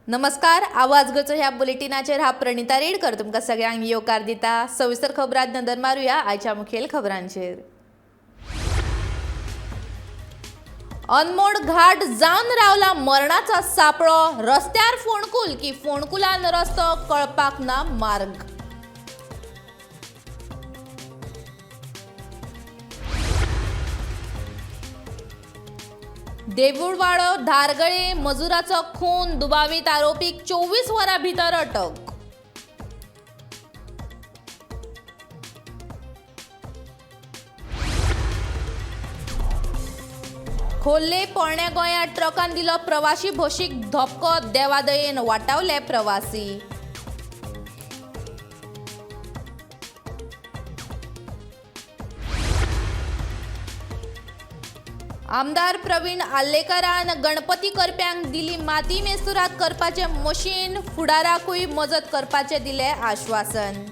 नमस्कार, आवाज गोंयचो ह्या बुलेटिनाचेर हा प्रणिता रेडकर तुमकां सगळ्यांक येवकार दिता. सविस्तर खबरांत नदर मारुया आयच्या मुखेल खबरांचेर. अनमोड घाट जावन रावला मरणाचो सापळो, रस्त्यार फोंडकूल की फोंडकुलान रस्तो कळपाक ना मार्ग. देऊळवाडो धारगळे मजुराचो खून, दुबावीत आरोपीक 24 वरां भितर अटक. खोर्ले पोरण्या गोंयांत ट्रकान दिलो प्रवाशी बशीक धपको, देवादयेन वाटावले प्रवासी. आमदार प्रवीण आर्लेकरान गणपती करप्यांक दिली माती मेस्तुरात करपाचें मशीन, फुडाराकूय मजत करपाचें दिलें आश्वासन.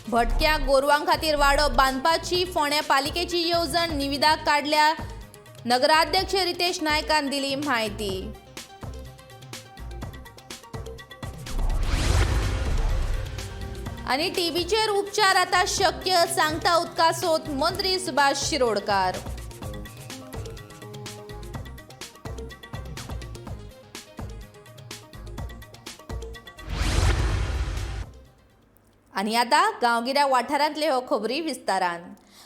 भटक्या गोरवां खातीर वाडो बांदपाची फोंड्या पालिकेची येवजण निविदा काडल्या, नगराध्यक्ष रितेश नायकान दिली म्हायती. आनी टीबीचेर उपचार आता शक्य, सांगता उदका स्रोत मंत्री सुभाष शिरोडकार. आनी आतां गांवगिऱ्या वाठारांतले ह्यो खबरी विस्तारान.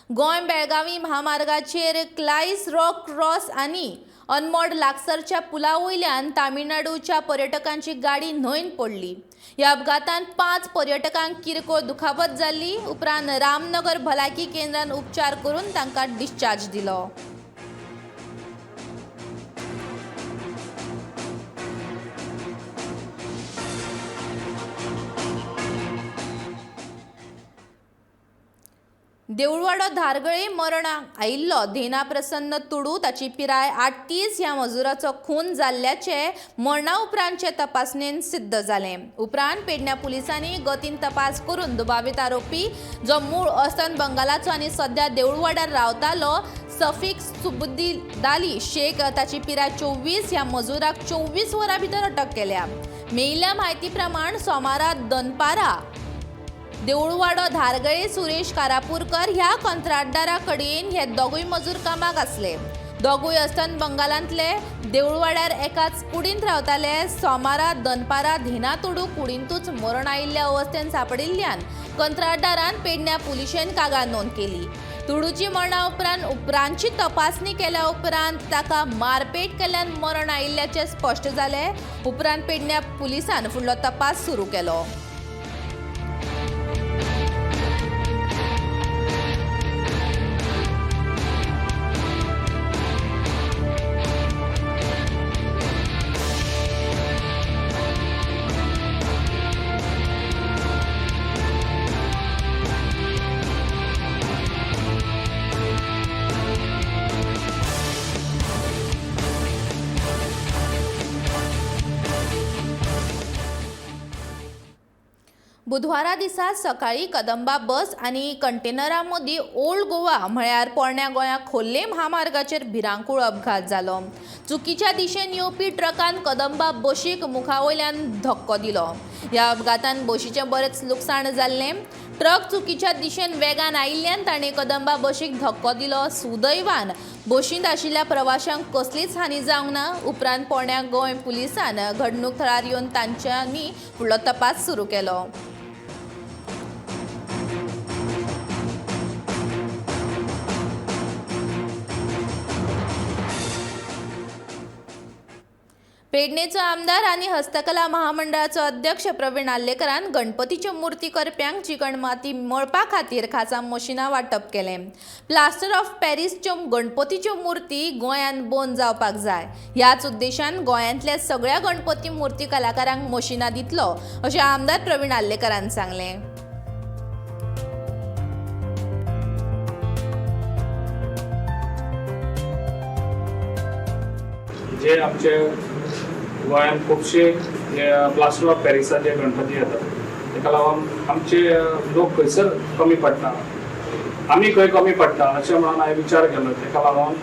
गोंय बेळगावी म्हामार्गाचेर क्लायस रॉक क्रॉस आनी अनमोड लागसरच्या पुला वयल्यान तामिळनाडूच्या पर्यटकांची गाडी न्हंयन पडली. ह्या अपघातान 5 पर्यटकांक किरकोळ दुखापत जाल्ली. उपरांत रामनगर भलायकी केंद्रान उपचार करून तांकां डिस्चार्ज दिलो. देऊळवाडो धारगळे मरणाक आयिल्लो धेना प्रसन्न तुडू, ताची पिराय 38, ह्या मजुराचो खून जाल्ल्याचे मरणा उपरांतचे तपासणेन सिद्ध जालें. उपरांत पेडण्या पुलिसांनी गतीन तपास करून दुबावीत आरोपी, जो मूळ अस्तंत बंगालाचो आनी सध्या देऊळवाड्यार रावतालो, सफीक सुबुद्दीदाली शेख, ताची पिराय 24, ह्या मजुराक 24 वरां भितर अटक केल्या. मेळिल्ल्या म्हायती प्रमाण सोमारा दनपारा देऊळवाडो धारगळे सुरेश कारापूरकर ह्या कंत्राटदारा कडेन हे दोगूय मजूर कामाक आसले. दोगूय अस्तंत बंगालांतले देऊळवाड्यार एकाच कुडींत रावताले. सोमारा दनपारा धेना तुडू कुडींतूच मरण आयिल्ल्या अवस्थेन सांपडिल्ल्यान कंत्राटदारान पेडण्या पुलिशेन कागाळ नोंद केली. तुडूची मरणा उपरांत उपरांतची तपासणी केल्या उपरांत ताका मारपेट केल्ल्यान मरण आयिल्ल्याचें स्पश्ट जालें. उपरांत पेडण्या पुलिसान फुडलो तपास सुरू केलो. बुधवारा दिसा सकाळीं कदंबा बस आनी कंटेनरा मदीं ओल्ड गोवा म्हळ्यार पोरण्या गोंया खोर्ले म्हामार्गाचेर भिरांकूळ अपघात जालो. चुकीच्या दिशेन येवपी ट्रकान कदंबा बशीक मुखावयल्यान धक्को दिलो. ह्या अपघातान बशीचें बरेंच लुकसाण जाल्लें. ट्रक चुकीच्या दिशेन वेगान आयिल्ल्यान ताणें कदंबा बशीक धक्को दिलो. सुदैवान बशींत आशिल्ल्या प्रवाशांक कसलीच हानी जावंक ना. उपरांत पोरण्या गोंय पुलिसान घडणूक थळार येवन तांच्यांनी फुडलो तपास सुरू केलो. पेडणेचो आमदार आनी हस्तकला महामंडळाचो अध्यक्ष प्रवीण आर्लेकरान गणपतीच्यो मूर्ती करप्यांक चिकण माती मळपा खातीर खासा मशिनां वांटप केलें. प्लास्टर ऑफ पॅरिसच्यो गणपतीच्यो मूर्ती गोंयांत बंद जावपाक जाय, ह्याच उद्देशान गोंयांतल्या सगळ्या गणपती मूर्ती कलाकारांक मशिनां दितलो अशें आमदार प्रवीण आर्लेकरान सांगलें. जे आमचे गोंयांत खुबशे जे प्लास्टर ऑफ पॅरिसाचे गणपती येतात तेका लागून आमचे लोक खंयसर कमी पडटा, आमी खंय कमी पडटा अशें म्हणून हांवें विचार केलो. तेका लागून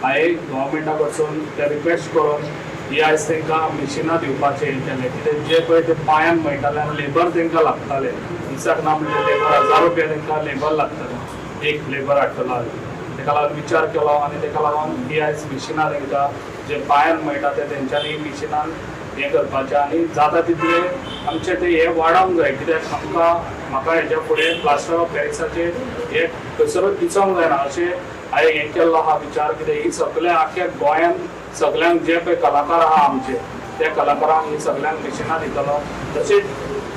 हांवें गव्हर्मेंटा कडसून ते रिक्वेस्ट करून ही आयज तांकां मिशिनां दिवपाचें हें केलें. कित्याक जे पळय ते पांयान मेळटाले आनी लेबर तांकां लागताले, दिसाक ना म्हणजे लेबर 1000 रुपया तांकां लेबर लागताले, एक लेबर हाडटलो जाल्यार. ताका लागून विचार केलो आनी ताका लागून ही आयज मिशिनां तांकां जे पांयान मेळटा ते तेंच्यांनी मिशिनान हें करपाचें आनी जाता तितलें आमचें तें हें वाडोवंक जाय. कित्याक आमकां म्हाका हेच्या फुडें प्लास्टर ऑफ पॅरिसाचें हें खंयसरूच दिसोंक जायना अशें हांवें हें केल्लो आहा विचार. कित्याक ही सगळ्या आख्या गोंयांत सगळ्यांक जे पळय कलाकार आहा आमचे, त्या कलाकारांक ही सगळ्यांक मिशिनां दितलो. तशेंच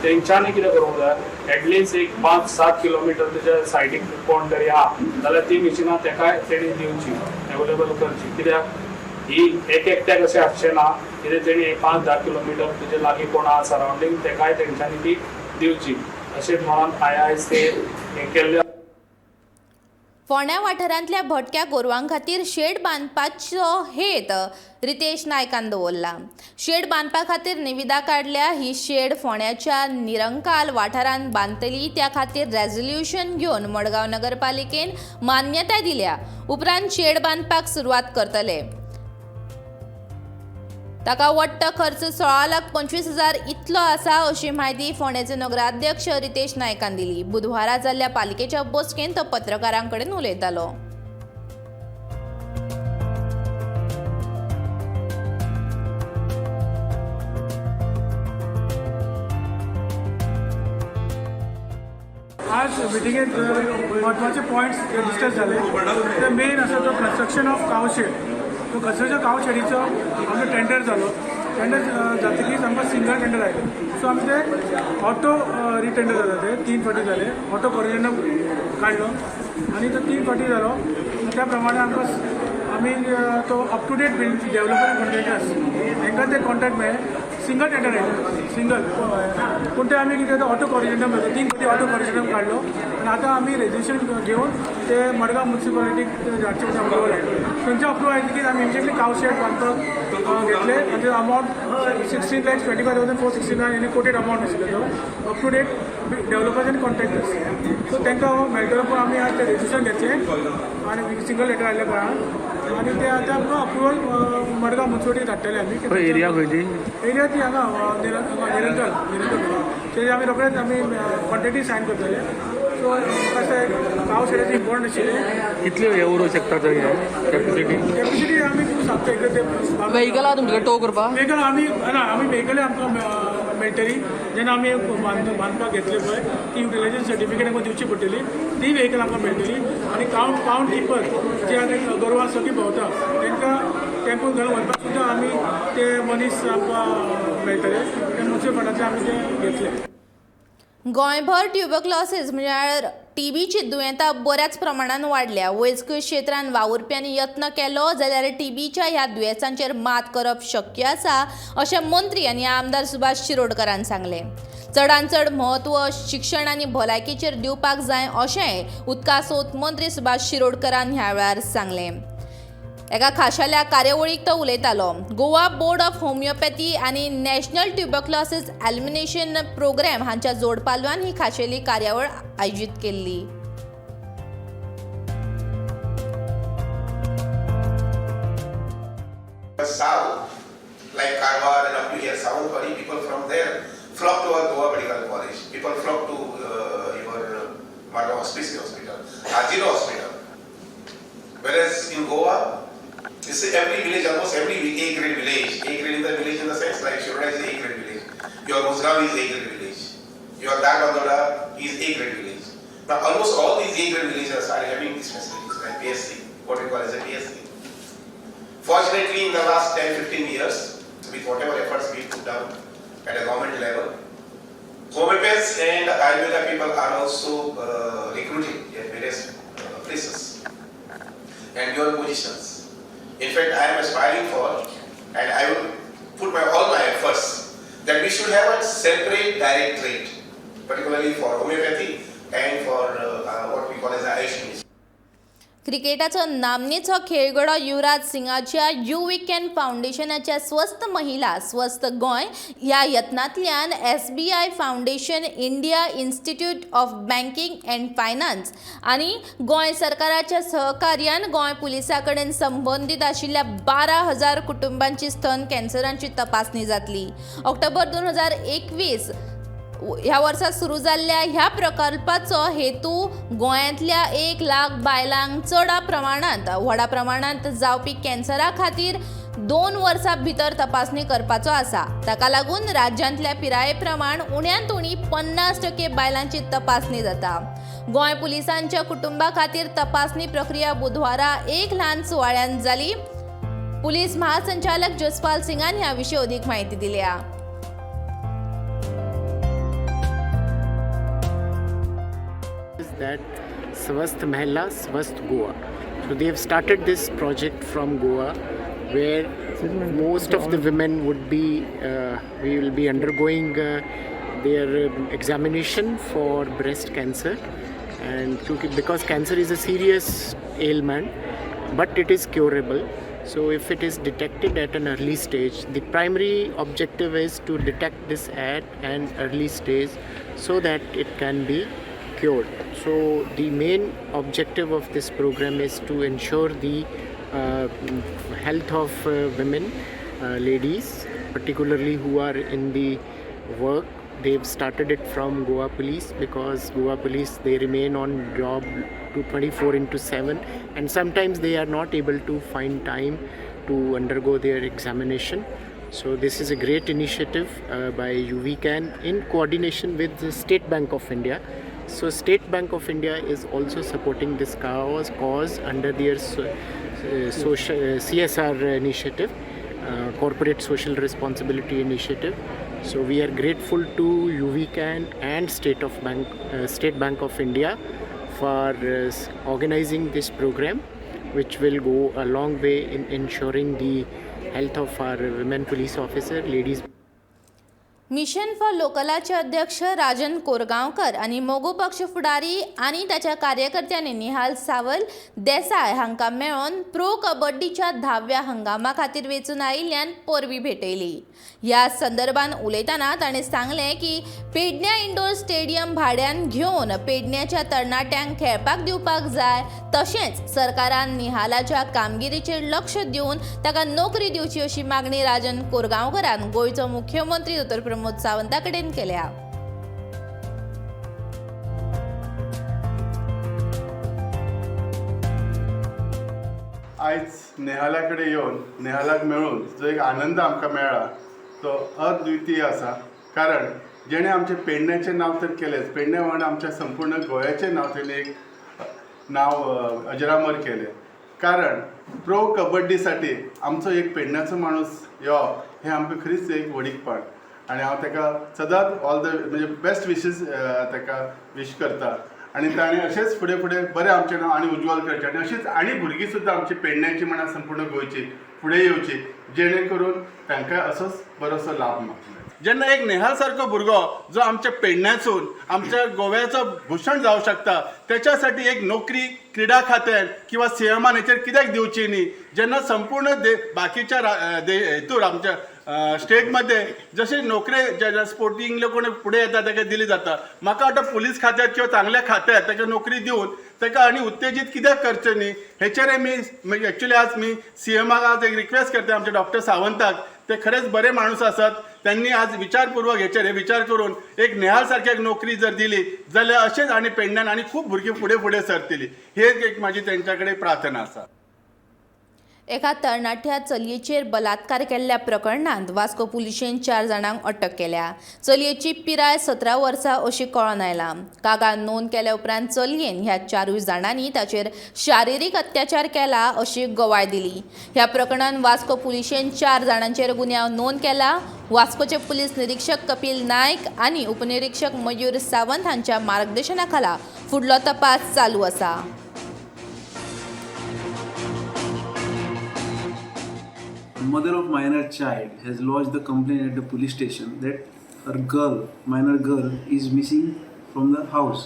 तेंच्यांनी कितें करूंक जाय, एटलिस्ट एक 5-7 किलोमिटर तेच्या सायडीक कोण तरी आहा जाल्यार ती मिशिनां तेकाय तेणी दिवची, एवेलेबल करची. कित्याक ही एक एकट्याक अशें आसचें ना, कितें तेणी 5-10 किलोमिटर तुजे लागीं कोण आहा सरावंडींग तेकाय तेंच्यांनी ती दिवची अशें म्हणून हांवें आयज ते हें केल्लें. फोंड्या वाठारांतल्या भटक्या गोरवां खातीर शेड बांदपाचो हेत रितेश नायकान दवरला. शेड बांदपा खातीर निविदा काडल्या. ही शेड फोंड्याच्या निरंकाल वाठारांत बांदतली. त्या खातीर रेजोल्युशन घेवन मडगांव नगरपालिकेन मान्यताय दिल्या. उपरांत शेड बांदपाक सुरवात करतले. ताका वट्ट खर्च 16,25,000 इतलो आसा अशी म्हायती फोंड्याचे नगराध्यक्ष रितेश नायकान दिली. बुधवारा जाल्ल्या पालिकेच्या बसकेंत तो पत्रकारां कडेन उलयतालो. आज मिटिंगेत म्हत्वाचे पॉयंट्स जे डिस्कस जाले ते मेन आसा तो कन्स्ट्रक्शन ऑफ कावशेड. तो कन्स्ट्रक्शन कावशेडीचो आमचो टेंडर जालो. टेंडर जातकीच आमकां सिंगल टेंडर आयलें. सो आमी ते ऑटो रिटेंडर जाता ते 3 फावटी जाले. ऑटो कॉरिजन काडलो आनी तो 3 फावटी जालो. त्या प्रमाणे आमकां आमी तो up to date build developer contractors हांकां ते कॉन्ट्रॅक्ट मेळ्ळे. सिंगल टेंडर आयलें सिंगल, पूण ते आमी कितें ऑटो कॉरिजंडम 3 फावटी ऑटो कॉरिजंडम काडलो आनी आतां आमी रेजिस्ट्रेशन घेवन ते मडगांव मुन्सिपालिटीक धाडचे म्हणून अप्रुवल आयलें. थंयचें अप्रुवल आयलें की आमी इमिजिएटली कावशेड बांदपाक घेतले आनी ते अमावंट 16,25,469 आनी कोटेड अमावंट आशिल्लो तो अप टू डेट डेवलपर्स आनी कॉन्ट्रॅक्टर्स. सो तांकां मेळटलो, पूण आमी आतां रेजिस्ट्रेशन घेतलें आनी सिंगल लेटर आयल्या कारणान आनी ते आतां आमकां अप्रुवल मडगांव मुन्सिपालिटीक धाडटले आमी. एरिया खंयची? एरिया ती हांगा निरंकल निरंकल. तेजे आमी रोखडेच आमी कॉन्ट्रॅक्टूय सायन करतले. सो कशें काव शेडाचें इम्पॉर्टंट आशिल्लें. कितले हे उरूं शकता थंय कॅपॅसिटी? कॅपॅसिटी आमी सांगता एकदां ते व्हेकल आहा तुमचे कडेन टो करपाक? व्हेकल आमी ना, आमी व्हेकल आमकां मेळटली जेन्ना आमी बांदपाक घेतले पळय ती युटिलायझेशन सर्टिफिकेट आमकां दिवची पडटली, ती व्हेकल आमकां मेळटली. आनी कावंट किपर जे आतां गोरवां सगळीं भोंवता तांकां टेम्पोन घालून व्हरपाक सुद्दां आमी ते मनीस आमकां मेळटले. ते म्युच्युअल फंडांतले आमी ते घेतले. गोंयभर ट्युबरक्लोसिस म्हळ्यार टीबीची दुयेंतां बऱ्याच प्रमाणान वाडल्या. वैजकी क्षेत्रांत वावुरप्यांनी यत्न केलो जाल्यार टीबीच्या ह्या दुयेंसांचेर मात करप शक्य आसा अशें मंत्री आनी आमदार सुभाष शिरोडकरान सांगलें. चडांत चड म्हत्व शिक्षण आनी भलायकेचेर दिवपाक जाय अशेंय उदका स्रोत मंत्री सुभाष शिरोडकरान ह्या वेळार सांगलें. एका खाशेल्या कार्यावळीक तो उलयतालो. गोवा बोर्ड ऑफ होमिओपॅथी आनी नॅशनल ट्युबरक्लोसिस एलिमिनेशन प्रोग्राम हांच्या जोडपालवान ही खाशेली कार्यावळ आयोजीत केल्ली. The south, like Karwar and up to here, Savankwadi, people from there flock to our Goa Medical College. People flock to your Margao Hospice Hospital, Ajino Hospital. Whereas in Goa, you see every village, almost every A-grade village, A-grade in the village in the sense like Shiroda is A-grade village, your Mosgaon is A-grade village, your Darbandola is A-grade village. Now almost all these A-grade villages are having these facilities like PSC, what we call as a PSC. Fortunately, in the last 10-15 years, with whatever efforts we put down at a government level, homeopaths and Ayurveda people are also recruiting at various places and your positions. In fact, I am aspiring for, and I will put all my efforts, that we should have a separate directorate, particularly for homeopathy and for what we call as Ayush. क्रिकेटाचो नामनेचो खेळगडो युवराज सिंगाच्या युविकॅन फावंडेशनाच्या स्वस्थ महिला स्वस्थ गोंय ह्या यत्नांतल्यान SBI foundation, India institute of banking and finance आनी गोंय सरकाराच्या सहकार्यान गोंय पुलिसां कडेन संबंदीत आशिल्ल्या 12,000 कुटुंबांची स्तन कॅन्सरांची तपासणी जातली. ऑक्टोबर 2021 ह्या वर्सा सुरू जाल्ल्या ह्या प्रकल्पाचो हेतू गोंयांतल्या 1 लाख बायलांक चडा प्रमाणांत व्हडा प्रमाणांत जावपी कॅन्सरा खातीर 2 वर्सां भितर तपासणी करपाचो आसा. ताका लागून राज्यांतल्या पिराये प्रमाण उण्यांत उणी 50% बायलांची तपासणी जाता. गोंय पुलिसांच्या कुटुंबा खातीर तपासणी प्रक्रिया बुधवारा एक ल्हान सुवाळ्यान जाली. पुलीस महासंचालक जसपाल सिंगान ह्या विशीं अदीक म्हायती दिल्या. That Swasth Mahila, Swasth Goa. So they have started this project from Goa, where most of the women would be, we will be undergoing their examination for breast cancer, and because cancer is a serious ailment, but it is curable. So if it is detected at an early stage, the primary objective is to detect this at an early stage so that it can be cured. So the main objective of this program is to ensure the health of women, ladies, particularly who are in the work. They've started it from Goa Police because Goa Police, they remain on job to 24/7, and sometimes they are not able to find time to undergo their examination. So this is a great initiative by UVCAN in coordination with the State Bank of India. So State Bank of India is also supporting this cause under their social CSR initiative, corporate social responsibility initiative. So we are grateful to UVCAN and State Bank of India for organizing this program, which will go a long way in ensuring the health of our women police officer, ladies. Mission for लोकलाचे अध्यक्ष राजन कोरगांवकर आनी मगो पक्ष फुडारी आनी ताच्या कार्यकर्त्यांनी निहाल सावल देसाय हांकां मेळोवन प्रो कबड्डीच्या 10व्या हंगामा खातीर वेंचून आयिल्ल्यान परबीं भेटयली. ह्या संदर्भात उलयतना ताणें सांगलें की पेडण्या इंडोर स्टेडियम भाड्यान घेवन पेडण्याच्या तरणाट्यांक खेळपाक दिवपाक जाय, तशेंच सरकारान निहालाच्या कामगिरीचेर लक्ष दिवन ताका नोकरी दिवची अशी मागणी राजन कोरगांवकरान गोंयचो मुख्यमंत्री डॉ. प्रमोद सावंता कडेन केल्या. आयज नेहाला कडेन येवन नेहालाक मेळून जो एक आनंद आमकां मेळ्ळा तो अद्वितीय आसा. कारण जेणें आमचें पेडण्याचें नांव तर केलेंच, पेडणे वांगडा आमच्या संपूर्ण गोंयाचें नांव तेणें एक नांव अजरामर केलें. कारण प्रो कबड्डीसाठी आमचो एक पेडण्याचो माणूस येवप हें आमकां खरीच एक व्हडीकपण, आनी हांव ताका सदांच ऑल the म्हणजे बेस्ट विशीस ताका विश करता. आनी ताणें अशेंच फुडें फुडें बरें आमचें नांव आनी उज्ज्वल करचें, आनी अशीच आनी भुरगीं सुद्दां आमची पेडण्याची म्हणा संपूर्ण गोंयची फुडें येवची, जेणे करून तांकां असोच बरोसो लाभ मेळटलो. जेन्ना एक नेहाल सारको भुरगो जो आमच्या पेडण्यासून आमच्या गोव्याचो भूषण जावं शकता, त्याच्यासाठी एक नोकरी क्रीडा खात्यान किंवा सीएमान हेचेर कित्याक दिवची न्ही? जेन्ना संपूर्ण बाकीच्या हेतूर आमच्या स्टेटमध्ये जशे नोकरे जे स्पोर्टिंग कोण फुडें येता ताका दिली जाता, म्हाका वाटता पुलीस खात्यात किंवा चांगल्या खात्यात ताका नोकरी दिवन ताका आनी उत्तेजीत कित्याक करचें न्ही? हेचेर मी एक्चुअली आज मी सीएमाक आज एक रिक्वेस्ट करता, आमच्या डॉक्टर सावंताक, ते खरेंच बरे माणूस आसात, त्यांनी आज विचारपूर्वक हेचेर हे विचार करून एक नेहाल सारक्या नोकरी जर दिली जाल्यार अशेंच आनी पेडण्यान आनी खूब भुरगीं फुडें फुडें सरतली, ही एक म्हाजी तेंच्या कडेन प्रार्थना आसा. एका तरणाट्या चलयेचेर बलात्कार केल्ल्या प्रकरणांत वास्को पुलिशेन 4 जाणांक अटक केल्या. चलयेची पिराय 17 वर्सां अशी कळोन आयलां. कागाळ नोंद केल्या उपरांत चलयेन ह्या 4 जाणांनी ताचेर शारिरीक अत्याचार केला अशी गवाय दिली. ह्या प्रकरणांत वास्को पुलिशेन 4 जाणांचेर गुन्यांव नोंद केला. वास्कोचे पुलीस निरीक्षक कपिल नायक आनी उपनिरीक्षक मयूर सावंत हांच्या मार्गदर्शना खाला फुडलो तपास चालू आसा. Mother of minor child has lodged the complaint at the police station that her minor girl, is missing from the house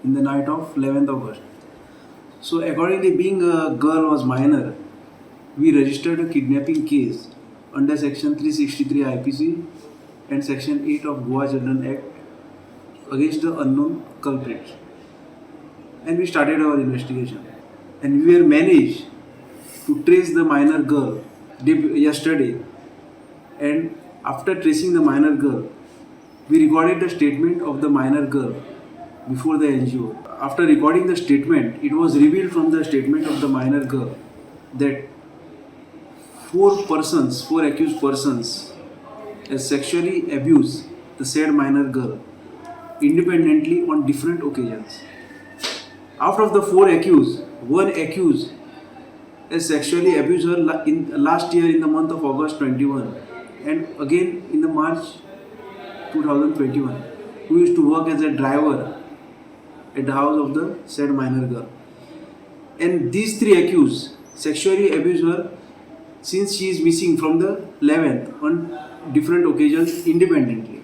in the night of 11th August. So accordingly, being a girl was minor, we registered a kidnapping case under section 363 IPC and section 8 of Goa Children Act against the unknown culprits. And we started our investigation. And we were managed to trace the minor girl yesterday. And after tracing the minor girl, we recorded the statement of the minor girl before the NGO. After recording the statement, it was revealed from the statement of the minor girl that four accused persons, has sexually abused the said minor girl independently on different occasions. Out of the four accused, one accused has sexually abused her in last year in the month of August 21 and again in the March 2021, who used to work as a driver at the house of the said minor girl. And these three accused sexually abused her since she is missing from the 11th on different occasions independently.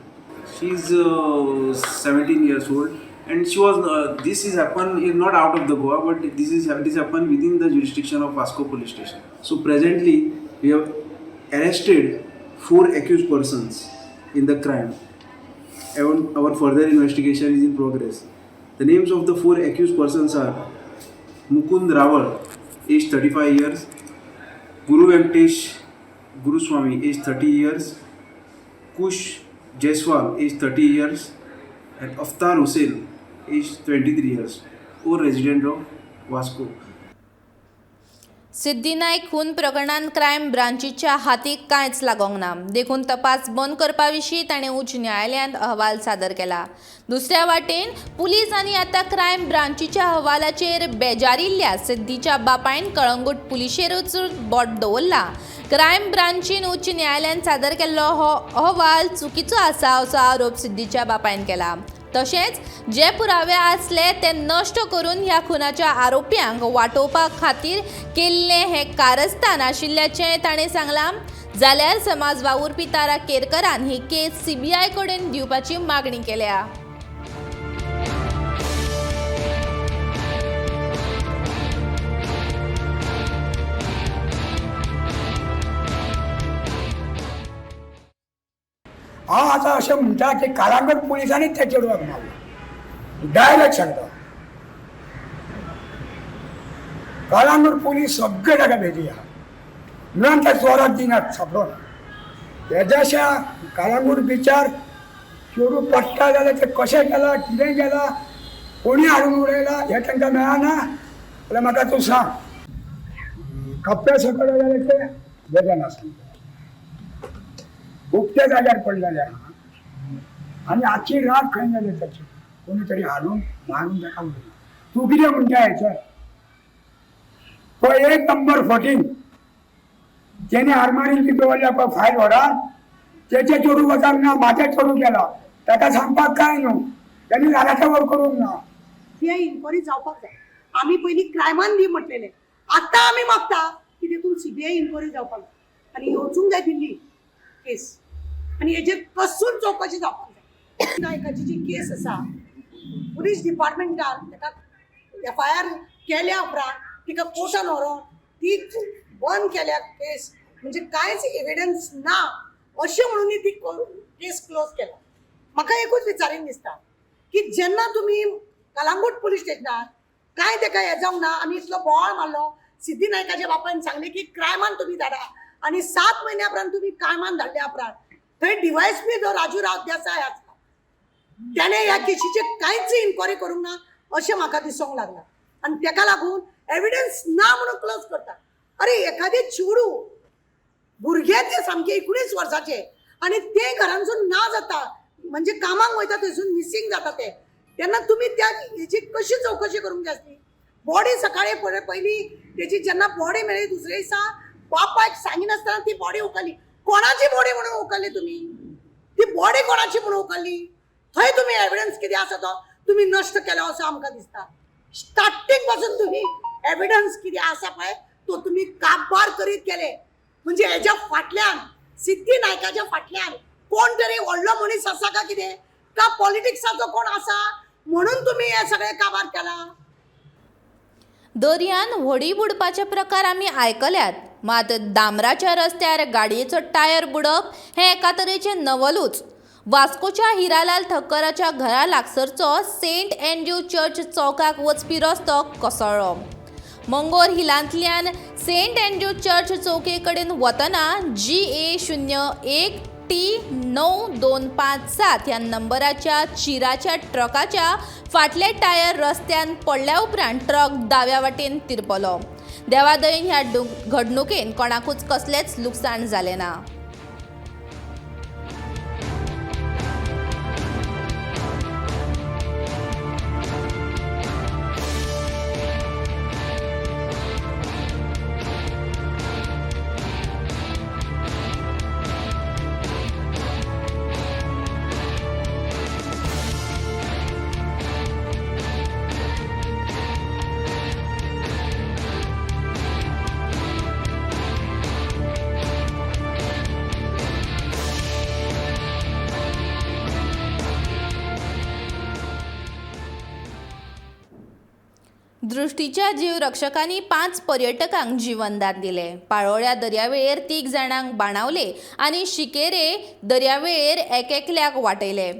She is 17 years old, and she was this is happen is not out of the Goa, but this happened within the jurisdiction of Vasco police station. So presently we have arrested 4 accused persons in the crime. And our further investigation is in progress. The names of the 4 accused persons are Mukund Raval, age 35 years, Guru Venkatesh Guruswamy, age 30 years, Kush Jaiswal, age 30 years, and Aftar Hussain, age 23 years, all resident of Vasco. Siddhi Naik खून प्रकरणांत crime ब्रांचीच्या हातीक कांयच लागोंक ना, देखून तपास बंद करपा विशीं ताणें उच्च न्यायालयांत अहवाल सादर केला. दुसऱ्या वाटेन पुलीस आनी आतां क्रायम ब्रांचीच्या अहवालाचेर बेजारिल्ल्या सिद्धीच्या बापायन कळंगूट पुलिशेरूच बोट दवरला. क्रायम ब्रांचीन उच्च न्यायालयांत सादर केल्लो हो अहवाल चुकीचो आसा असो आरोप सिद्धीच्या बापायन केला. तशेंच जे पुरावे आसले ते नश्ट करून ह्या खुनाच्या आरोप्यांक वाटोवपा खातीर केल्लें हें कारस्थान आशिल्ल्याचें ताणें सांगलां. जाल्यार समाज वावुरपी तारा केरकरान ही केस सीबीआय कडेन दिवपाची मागणी केल्या. हांव आतां अशें म्हणटा की कालांगूट पुलिसांनीच त्या चेडवाक मारलो, डायरेक्ट सांगता. कालांगूट पुलीस सगळे ताका भेटी आहा म्हणून त्या चोराक दिनात सापडोना. तेज्याशा कालांगूट बिचार चेडूं पडटा जाल्यार ते कशें केलां कितें केलां कोणी हाडून उडयला हें तांकां मेळना जाल्यार म्हाका तूं सांग. कप्प्या सकयल जाल्यार ते बेजान आसा, उक्त्या जाग्यार पडलेले आहा आनी आजची रात खंय गेले ताची कोणी तरी हाडून मारून ताका उडयला. तूं कितें म्हणटा हेचेर पळय एक नंबर 14 तेणे आरमारीन ती दवरल्या पळय फायल व्हरान, तेचे चेडूं वचूंक ना, म्हाजें चेडूं गेला, ताका सांगपाक कांय न्हू, तेणी घराच्या वर करूंक ना. सीबीआय इन्क्वायरी जावपाक जाय. आमी पयलीं क्रायमान दी म्हटलेलें, आतां आमी मागता की तितून सीबीआय इन्क्वायरी जावपाक जाय आनी वचूंक जाय दिल्ली केस आनी हेजेर कसून चवकशी जावपाक जाय. नायकाची जी केस आसा पुलीस डिपार्टमेंटान ताका एफआयआर केल्या उपरांत तिका कोर्टान व्हरोन ती बंद केल्या केस, म्हणजे कांयच एविडन्स ना अशें म्हणून ती केस क्लोज केल्या. म्हाका एकूच विचारीन दिसता की जेन्ना तुमी कलांगूट पुलीस स्टेशनार कांय तेका हें जावंक ना, आमी इतलो बोवाळ मारलो, सिद्धी नायकाच्या बापायन सांगलें की क्रायमान तुमी धाडा आनी 7 म्हयन्या उपरांत तुमी क्रायमान धाडल्या उपरांत थंय डीवायएसपी जो राजू राव देसाय आसा त्याने ह्या केशीचेर कांयच इन्क्वायरी करूंक ना अशें म्हाका दिसूंक लागलां आनी तेका लागून एविडन्स ना म्हणून क्लोज करता. अरे एखादें चेडूं भुरगें तें सामकें 19 वर्साचें आनी तें घरांसून ना जाता, म्हणजे कामाक वयता थंयसून मिसींग जाता तें, तेन्ना तुमी त्या हेची कशी चवकशी करूंक जाय आसली. बॉडी सकाळी पयलीं तेजी जेन्ना बॉडी मेळ्ळी दुसरे दिसा बापायक सांगिनासतना ती बॉडी उखल्ली. कोणाची बॉडी म्हणून उखल्ली तुमी? ती बॉडी कोणाची म्हणून उखल्ली? थंय तुमी एविडन्स कितें आसा तो तुमी नश्ट केलो असो आमकां दिसता. स्टार्टींग पासून तुमी एविडन्स कितें आसा पळय तो तुमी काबार करीत गेले. म्हणजे हेज्या फाटल्यान सिद्धी नायकाच्या फाटल्यान कोण तरी व्हडलो मनीस आसा का कितें, का पॉलिटिक्साचो कोण आसा म्हणून तुमी हे सगळें काबार केला. दर्यान व्हडीं बुडपाचे प्रकार आमी आयकल्यात, मात दामराच्या रस्त्यार गाडयेचो टायर बुडप हें एका तरेचें नवलूच. वास्कोच्या हिरालाल ठक्कराच्या घरा लागसरचो सेंट एन्ड्रू चर्च चौकाक वचपी रस्तो कोसळ्ळो. मंगोर हिलांतल्यान सेंट एन्ड्रू चर्च चौके कडेन वतना GA 01 T 9257 ह्या नंबराच्या चिराच्या ट्रकाच्या फाटले टायर रस्त्यान पडल्या उपरांत ट्रक दाव्या वाटेन तिरपलो. देवादयेन ह्या घडणुकेन कोणाकूच कसलेंच लुकसाण जालें ना. दृष्टीच्या जीवरक्षकांनी 5 पर्यटकांक जीवनदान दिलें. पाळोळ्या दर्यावेळेर 3 जाणांक बाणावले आनी शिकेरे दर्यावेळेर एकएकल्याक वाटयले.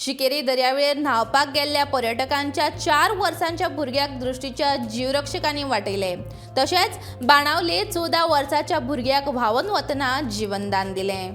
शिकेरी दर्यावेळेर न्हांवपाक गेल्ल्या पर्यटकांच्या 4 वर्सांच्या भुरग्याक दृष्टीच्या जीवरक्षकांनी वाटयले. तशेंच बाणावले 14 वर्सांच्या भुरग्याक व्हांवन वतना जीवनदान दिलें.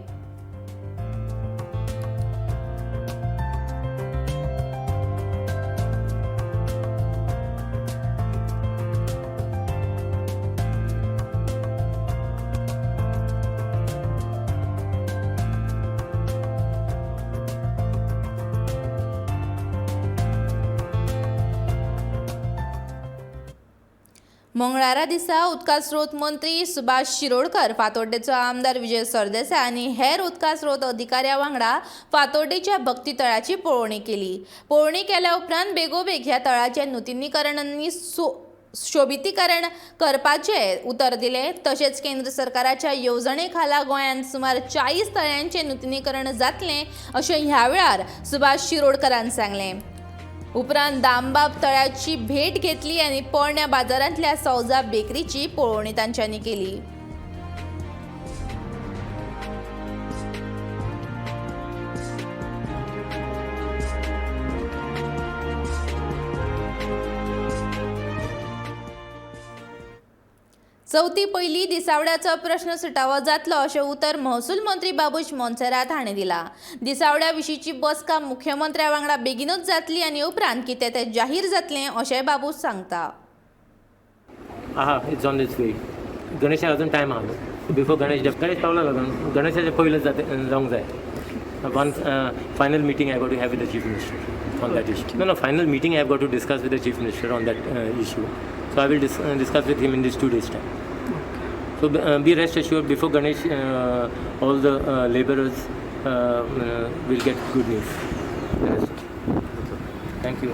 मंगळारा दिसा उदका स्रोत मंत्री सुभाष शिरोडकर, फातोड्डेचो आमदार विजय सरदेसाय आनी हेर उदका स्रोत अधिकाऱ्या वांगडा फातोड्डेच्या भक्ती तळाची पळोवणी केली. पळोवणी केल्या उपरांत बेगोबेग ह्या तळाचें नुतनीकरण आनी शोबितीकरण करपाचें उतर दिलें. तशेंच केंद्र सरकाराच्या येवजणे खाला गोंयांत सुमार 40 तळ्यांचें नुतनीकरण जातलें अशें ह्या वेळार सुभाष शिरोडकरान सांगलें. उपरांत दामबाब तळ्याची भेट घेतली आनी पोरण्या बाजारांतल्या सौजा बेकरीची पळोवणी तांच्यांनी केली. चवथी पयलीं दिसावड्याचो प्रश्न सुटावो जातलो अशें उतर महसूल मंत्री बाबूश मोन्सेरात हांणी दिलां. दिसावड्या विशींची बसका मुख्यमंत्र्या वांगडा बेगीनूच जातली आनी उपरांत कितें तें जाहीर जातलें अशेंय बाबूश सांगता. आहा, it's on this way. गणेशाक अजून टायम आहा. बिफोर गणेश गणेश पावला लागून गणेशाचे पयलीं जावंक जाय. One final meeting I got to have with the chief minister on that issue. No, final meeting I have got to discuss with the chief minister on that issue. So I will discuss with him in this 2 days time. So be rest assured, before Ganesh, all the laborers will get good news. Thank you.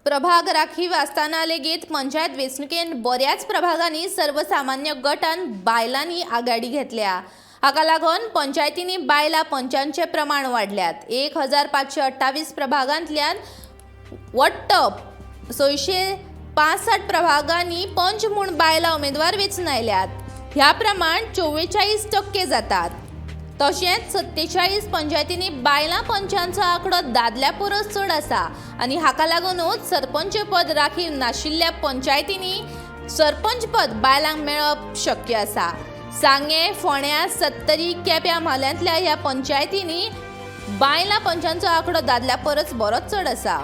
प्रभाग राखीव आसतना लेगीत पंचायत वेंचणुकेन बऱ्याच प्रभागांनी सर्वसामान्य गटान बायलांनी आघाडी घेतल्या. हाका लागून पंचायतींनी बायलां पंचांचें प्रमाण वाडल्यात. 1528 प्रभागांतल्यान वट्ट 665 प्रभागांनी पंच म्हूण बायलां उमेदवार वेंचून आयल्यात. ह्या प्रमाण 44% जातात. तशेंच 47 पंचायतींनी बायलां पंचांचो आंकडो दादल्या परस चड आसा आनी हाका लागूनच सरपंच पद राखीव नाशिल्ल्या पंचायतींनी सरपंच पद बायलांक मेळप शक्य आसा. सांगें, फोंड्या, सत्तरी, केप्यां म्हाल्यांतल्या ह्या पंचायतींनी बायलां पंचांचो आंकडो दादल्या परस बरोच चड आसा.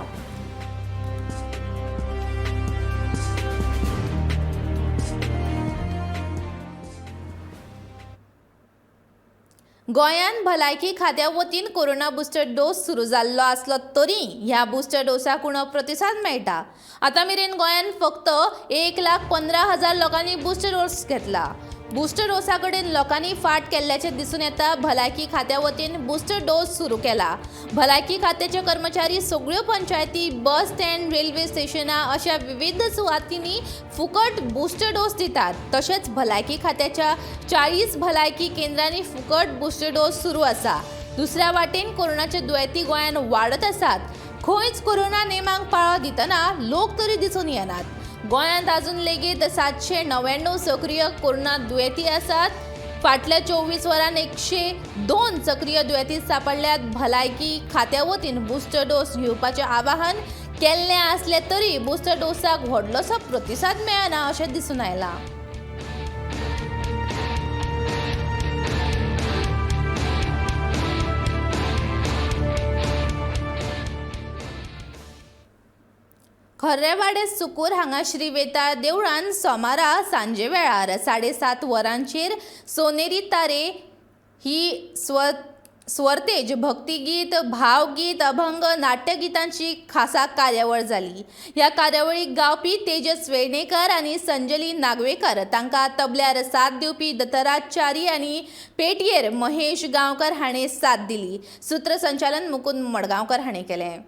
गोंयांत भलायकी खात्या वतीन कोरोना बुस्टर डोस सुरू जाल्लो आसलो तरी ह्या बुस्टर डोसाक उणो प्रतिसाद मेळटा. आतां मेरेन गोंयांत फक्त 1,15,000 लोकांनी बुस्टर डोस घेतला. बुस्टर डोसा कडेन लोकांनी फाट केल्ल्याचें दिसून येता. भलायकी खात्या वतीन बुस्टर डोस सुरू केला. भलायकी खात्याचे कर्मचारी सगळ्यो पंचायती, बस स्टँड, रेल्वे स्टेशनां अशा विविध सुवातींनी फुकट बुस्टर डोस दितात. तशेंच भलायकी खात्याच्या 40 भलायकी केंद्रांनी फुकट बुस्टर डोस सुरू आसा. दुसऱ्या वाटेन कोरोनाचे दुयेंती गोंयांत वाडत आसात. खंयच कोरोना नेमांक पाळो दितना लोक तरी दिसून येनात. गोंयांत अजून लेगीत 799 सक्रीय कोरोना दुयेंती आसात. फाटल्या 24 वरांत 102 सक्रीय दुयेंती सांपडल्यात. भलायकी खात्या वतीन बुस्टर डोस घेवपाचें आवाहन केल्लें आसलें तरी बुस्टर डोसाक व्हडलोसो प्रतिसाद मेळना अशें दिसून आयलां. खर्रेवाडे सुकूर हांगा श्री वेताळ देवळान सोमारा सांजे वेळार 7:30 वरांचेर सोनेरी तारे ही स्वरतेज भक्तिगीत, भावगीत, अभंग, नाट्यगितांची खासा कार्यावळ जाली. ह्या कार्यावळीक गावपी तेजस वेर्णेकर आनी संजली नागवेकर, तांकां तबल्यार साथ दिवपी दत्तराज च्यारी आनी पेटयेर महेश गांवकर हाणें साथ दिली. सूत्रसंचालन मुकुंद मडगांवकर हाणें केलें.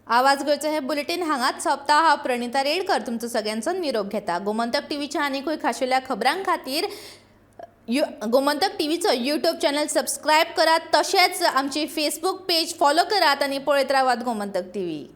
आवाज गोंयचो हे बुलेटीन हांगाच सोंपता. हांव प्रणिता रेडकर तुमचो सगळ्यांचो निरोप घेता. गोमंतक टीव्हीच्या आनीकूय खाशेल्या खबरां खातीर गोमंतक टीव्हीचो यूट्यूब चॅनल सबस्क्रायब करात, तशेंच आमची फेसबूक पेज फॉलो करात आनी पळयत रावात गोमंतक टीव्ही.